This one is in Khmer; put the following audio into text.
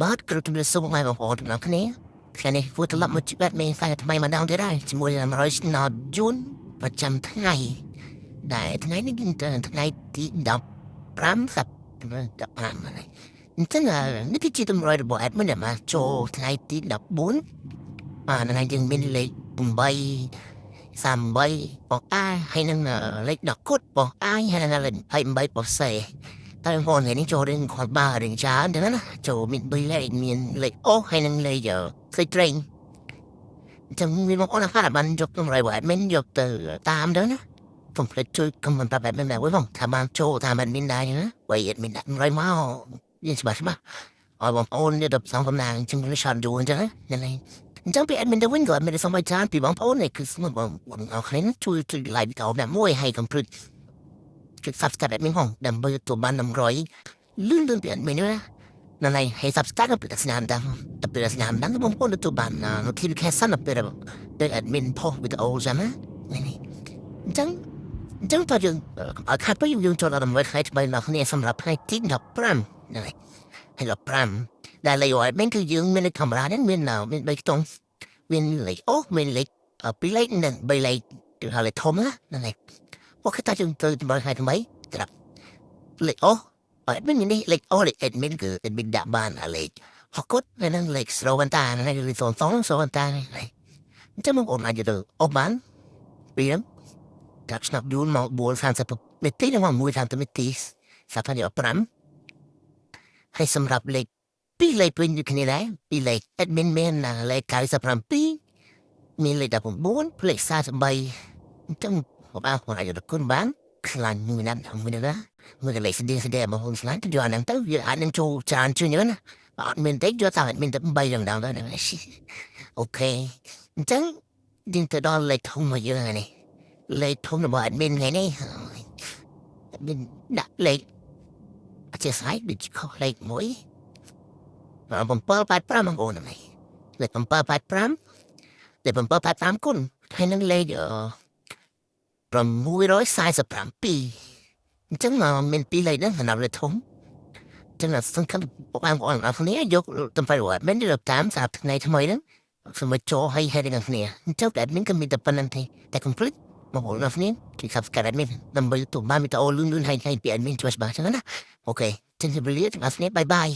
បាទគ្រូជំរាបសួរបងប្អូនទាំងអស់គ្នាថ្ងៃនេះធ្វើត្រឡប់មកជីវិតមេផ្សាយថ្មីម្ដងទៀតហើយជាមួយនឹង100ស្នោជូនប្រចាំថ្ងៃដែលថ្ងៃនេះគឺថ្ងៃទី15សប្តាហ៍15ហើយអញ្ចឹងនេះគឺជាតម្រុយរបស់ admin ដែលមកចូលថ្ងៃទី14បាទថ្ងៃយើងមានលេខ8 38បងអាហើយនឹងលេខ10គុតបងអាយហើយនឹងលេខ28បងសេតែបងប្អូនថ្ងៃនេះចូលរៀនគាត់បារៀនច្រើនទៅណាចូលមាន3លេខមានលេខអូហើយនឹងលេខស្លេកត្រេងអញ្ចឹងមានបងប្អូនខ្លះបានយកតម្រុយរបស់ admin យកទៅតាមទៅណាកុំភ្លេចជួយ comment ប្រាប់ admin ដែរវិញបងថាបានចូលតាម admin ដែរណាបើ admin ដាក់តម្រុយមកយើងច្បាស់ច្បាស់ឲ្យបងប្អូននេះទៅសងកំណាងជំនួយឆានយូរអញ្ចឹងណាហ្នឹងអញ្ចឹងពី admin ទៅវិញក៏ admin សូមឲ្យច្រើនពីបងប្អូននេះគឺស្មបងបងអរគ្នាជួយជួយ like វីដេអូណាមួយហើយកុំភ្លេចចុច subscribe admin ផងដើម្បីទទួលបានតម្រុយលឿនលឿនពី admin ណាណែហើយ subscribe ក៏ពីស្នាមតាមតែពីស្នាមតាមបងប្អូនទទួលបាន notification ដល់ពេលដែល admin post វីដេអូចឹងណានេះអញ្ចឹងអញ្ចឹងតើយើងឲ្យខាត់ទៅយើងចូលដល់តម្រុយថ្ងៃថ្មីដល់គ្នាសម្រាប់ថ្ងៃទី15ហ្នឹងហើយហើយ15ដែលលេខ admin គឺយើងមានកាមេរ៉ានេះមានមាន3ខ្ទង់មានលេខអូមានលេខពីរលេខនិង3លេខគឺហៅលេខធំណាហ្នឹងហើយអូខេតើយើងទៅតម្រុយថ្ងៃថ្មីត្រាប់លេខអូ admin នេះលេខអូលេខ admin គឺ admin ដាក់បានលេខហកុដហើយនឹងលេខស្រូវតាហ្នឹងគឺសូនសងសូនតាហ្នឹងអញ្ចឹងបងប្អូនអាចទៅអូបានពីហ្នឹងកាប់ឆ្នាំយូនមក4:30នាទីនិងមក1:30នាទីសប្តាហ៍នេះ5ហើយសម្រាប់លេខពីរលេខវិញដូចគ្នាដែរពីរលេខ admin មានលេខ97មានលេខ19លេខ43អញ្ចឹងបងប្អូនអាចទៅគុណបានខ្លាញ់មួយណាមួយណាមួយលេខស្ដៀងស្ដៀងមកហ៊ុនស្លាញ់ទៅយកអាហ្នឹងទៅវាអាចនឹងចូលច្រើនជាងហ្នឹងណាអត់មានទេយកតាមមានតែ3យ៉ាងដល់ទៅអូខេអញ្ចឹងយើងទៅដល់លេខធំមកយើងនេះលេខធំរបស់ admin ថ្ងៃនេះ admin ដាក់លេខអធិស្ឋានដូចខុសលេខមួយ785បងប្អូនហ្នឹងលេខ785លេខ785គុណហើយនឹងលេខ647អញ្ចឹងមានពីរលេខហ្នឹងសម្រាប់លេខធំអញ្ចឹងសង្ឃឹមបងប្អូនអរគ្នាយកតំបន់មិនយកតាមសម្រាប់ថ្ងៃថ្មីហ្នឹងសូមចូលឲ្យហេតុទាំងគ្នាអញ្ចឹង admin ក៏មានតែប៉ុណ្្នឹងទេតែ complete បងប្អូនអរគ្នាជួយ subscribe admin ដើម្បីទទួលបានវីដេអូលឿនៗហើយៗពី admin ជួយច្បាស់ចឹងណាអូខេជម្រាបលាទាំងអស់គ្នាbye bye.